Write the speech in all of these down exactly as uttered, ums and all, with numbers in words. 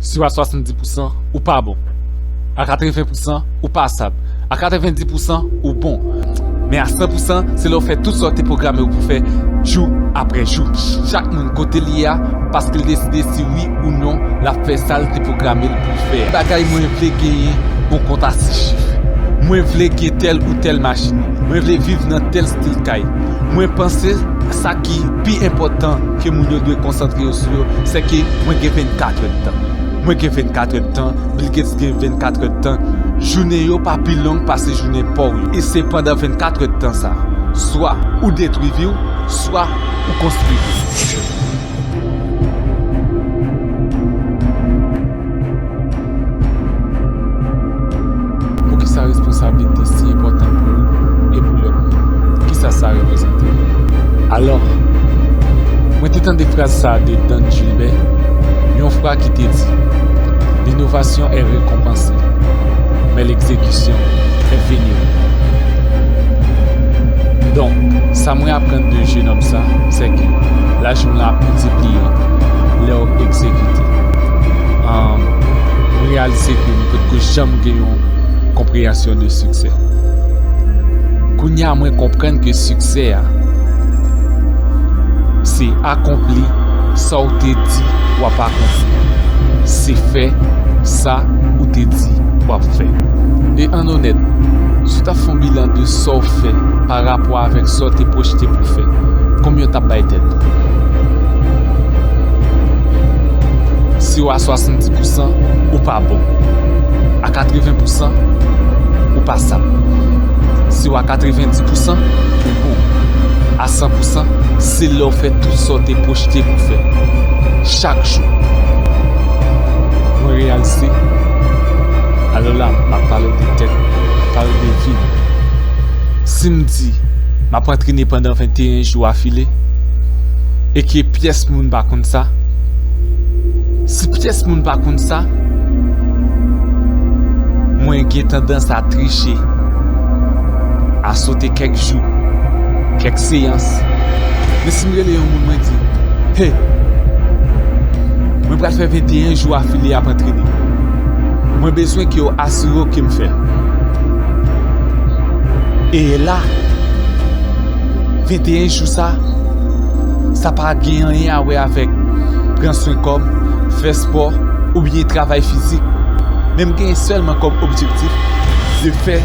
Si w a swasanndis pousan, ou pa bon. A katreven pousan, ou pasab. A katrevenndis pousan, ou bon. Men a san pousan, se lè w fè tout sa w te pwograme w pou fè jou apre jou. Chak moun kote l ye a, paske l deside si wi ou non l ap fè sa l te pwograme l pou l fè a. Bagay mwen vle genyen yon kont a sis chif. Mwen vle gen tèl ou tèl machin. Mwen vle viv nan tèl estil kay. Mwen panse sa ki pi enpòtan ke moun yo dwe konsantre yo sou yo, se ke mwen gen vennkat èdtan. Mwen gen vennkat èdtan, Bill Gates gen vennkat èdtan. Jounen yo pa pi long pase jounen pa w yo. E se pandan vennkat èdtan sa, swa ou detwi vi w, swa ou konstwi vi w. Poukisa responsablite si enpòtan pou ou e pou lòt moun? Kisa sa reprezante? Alò, mwen te tande fraz sa a de Dan Gilbert, yon fwa ki te di, l'innovation est récompensée, mais l'exécution est vénérée. Donk, sa mwen aprann de jenòm sa, se ke lajan w la ap miltipliye lè w egzekite. Ahn, mwen reyalize ke mwen potko janm gen yon konpreyansyon de siksè. Kounye a, mwen konprann ke siksè a, se akonpli sa w te di w ap akonpli. Se fè sa ou te di w ap fè. E ann onèt, si w ta fè yon bilan de sa w fè pa rapò avèk sa w te pwojte pou w fè, konbyen w t ap bay tèt ou? Si w a swasanndis pousan, ou pa bon. A katreven pousan, ou pasab. Si w a katrevendis pousan, ou bon. A san pousan, se lè w fè tout sa w te pwojte pou w fè. Chak jou. Mwen reyalize, alò la, m ap pale w de tèt, m ap pale w de vi m. Si m di, m ap antrene pandan venteyen jou afile, e ke pyès moun pa konn sa, si pyès moun pa konn sa, mwen gen tandans a triche, a sote kèk jou, kèk seyans. Men si m rele yon moun, mwen di, hey, mwen pral fè venteyen jou afile ap antrene. Mwen bezwen ke w asire w ke m fè l. E la, venteyen jou sa, sa pa gen anyen a wè avèk pran swen kò m, fè spò, oubyen travay fizik. Men m genyen sèlman kòm objektif de fè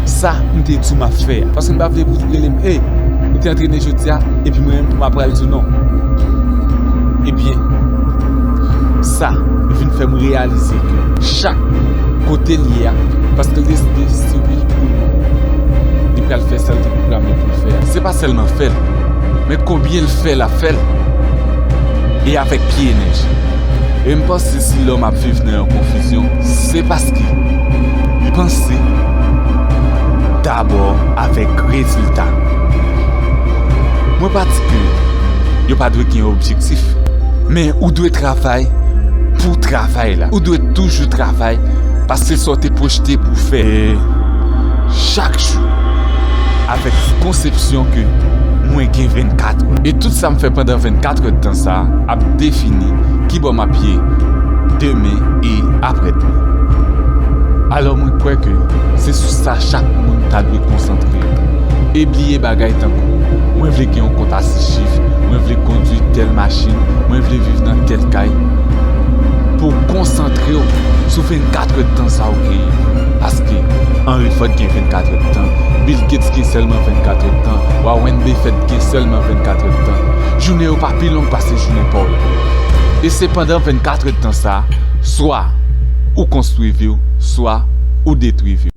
sa m te di w m ap fè a. Paske m pa vle pou w rele m, hey, ou te antrene jodi a, epi mwen menm tou m ap pral di w non. Ebyen, sa vin fè m reyalize ke chak kote l ye a, paske l deside si wi ou non, li pral fè sa l te pwograme pou l fè a. Se pa sèlman fè l, men konbyen l fè l ap fè l, e avèk ki enèji. E m panse si lòm ap viv nan yon konfizyon, se paske li panse dabò avèk rezilta. Mwen pa di ke yo pa dwe gen objektif, men ou dwe travay pou travay la. Ou dwe toujou travay, paske sa w te pwojte pou w fè. E chak jou, avèk konsepsyon ke mwen gen vennkat è. E tout sa m fè pandan vennkat èdtan sa a ap defini kibò m ap ye demen e aprèdemen. Alò, mwen kwè ke se sou sa chak moun ta dwe konsantre yo. E bliye bagay tankou, mwen vle gen yon kont a sis chif, mwen vle kondui tèl machin, mwen vle viv nan tèl kay. Pou w konsantre w sou vennkat èdtan sa w genyen. Paske Henry Ford gen vennkat èdtan, Bill Gates gen sèlman vennkat èdtan, Warren Buffett gen sèlman vennkat èdtan. Jounen yo pa pi long pase jounen pa w la. E se pandan vennkat èdtan sa, swa ou konstwi vi w, swa ou detwi vi w.